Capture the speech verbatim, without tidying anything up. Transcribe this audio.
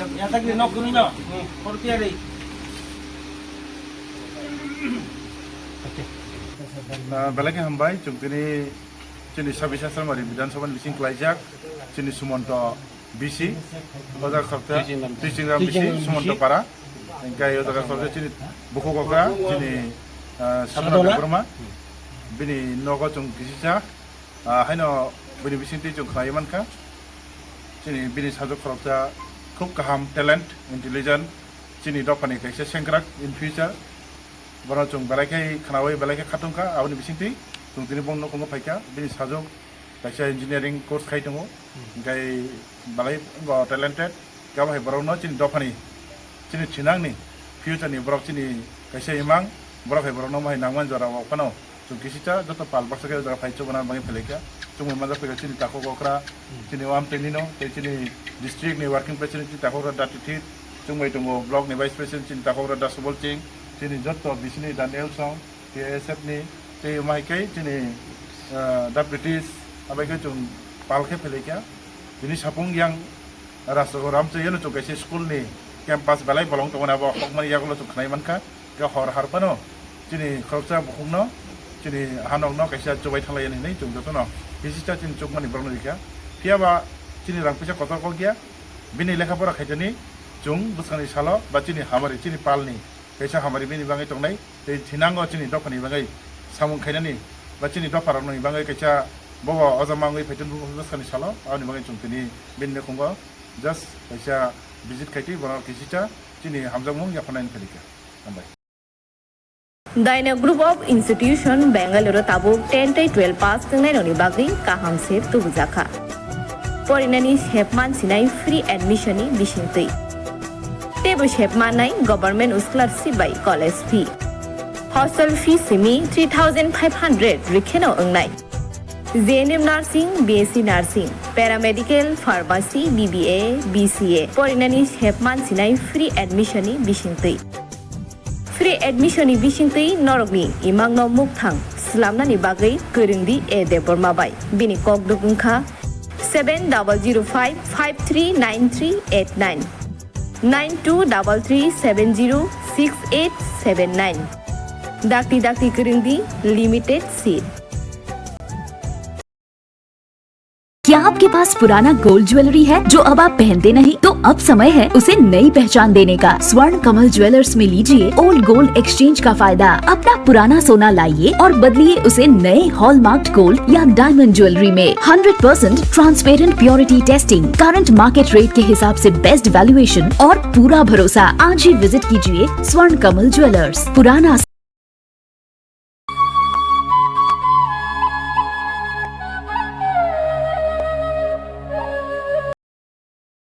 Yatak di nok kuni no. Portiari. Ah, belai khe hambai, chwng tini chini Sabisa Chormari Bidhan Sabha ni bising klaijak, chini Sumonto B C, o jaga khoroksa Twijingram. Twijingram B C, Twijingram B C. Sumonto Para. Hingkai o jaga khoroksa chini bukhuk okra, chini, ah, Sukuna Sadola. Debbarma. Bini nogo chwng kisisa, ah, haino bini bisingtwi chwng khlaiwi mankha. Chini bini sajwk khoroksa khub kaham, talent, intelligent, chini dophani kaisa sengkrak in future. Bono chwng belai khe khnaui belai khe khatungkha, aboni bisingtwi chwng tini bongni nukhungo phaikha, bini sajwk kaisa engineering course khai tongo, hingkai belai bo talented, kebo hai borokno chini dophani, chini thinangni future ni borok chini kaisa imang, borok hai borokno mohai nangmani jora o phano chwng kisisa joto pal baksa khe o jaga phai chubana bagwi phailai kha. Chwngwi manjak phaikha chini takhuk okra, chini o amtwini no, tei chini district ni working president chini takhuk okra Dati Thit, chwngwi tongo block ni vice president chini takhuk okra Da Subol Singh, chini joto bisini Daniel Song, T S F ni, tei mahai khe chini, ah, Da British, abai khe chwng pal khe phailai kha. Tini sapung yang Rajsagar Ramchayano chwng kaisa school ni campus belai bolong tongmani abo hokmani yagulo chwng khnai mankha. Khe hor har phano chini khoroksa bukhukno, chini hanokno kaisa chubai thanglai hinwi chwng jotono hisisa chini chukmani borokno rikha. Phiya ba chini rang puisa kotor kok ya, bini lekha pora khaitani chwng bwskangni salo ba chini hamari, chini palni kaisa hamari bini bagwi tongnai, tei thinango chini dophani bagwi samung khainani ba chini dopharokni bagwi kaisa bobo o jama wngwi phaitani bwskangni salo, aboni bagwi chwng tini bini nukhungo just kaisa visit khaitwi bono kisisa chini hamjakmung yapharnai wngkha rikha. Hambai. Dyna Group of Institution Bangalore tabuk ten tei twelve pass twngnai rokni bagwi kaham se tubujakha. Porinani sepman sinai free admission ni bisingtwi. Teibo sepmannai government scholarship bai college fee. Hostel fee simi three thousand five hundred rikheno wngnai. J N M Nursing, B S C Nursing, Paramedical, Pharmacy, B B A, B C A. Porinani sepman sinai free admission ni bisingtwi. Free admission ni bisingtwi norokni imangno mukthang slamnani bagwi kwrwngdi A Debbarma bai. Bini kokdwk wngkha seven double zero five five three nine three eight nine, nine two double three seven zero six eight seven nine. Dakti dakti kwrwngdi, limited seat. क्या आपके पास पुराना gold jewellery है जो अब आप पहनते नहीं? तो अब समय है उसे नई पहचान देने का। स्वर्ण कमल ज्वेलर्स में लीजिए ओल्ड गोल्ड एक्सचेंज का फायदा। अपना पुराना सोना लाइए और बदलिए उसे नए हॉलमार्क्ड गोल्ड या डायमंड ज्वेलरी में। Hundred percent transparent purity testing, current market rate के हिसाब से बेस्ट वैल्यूएशन और पूरा भरोसा। आज ही विजिट कीजिए स्वर्ण कमल ज्वेलर्स, पुराना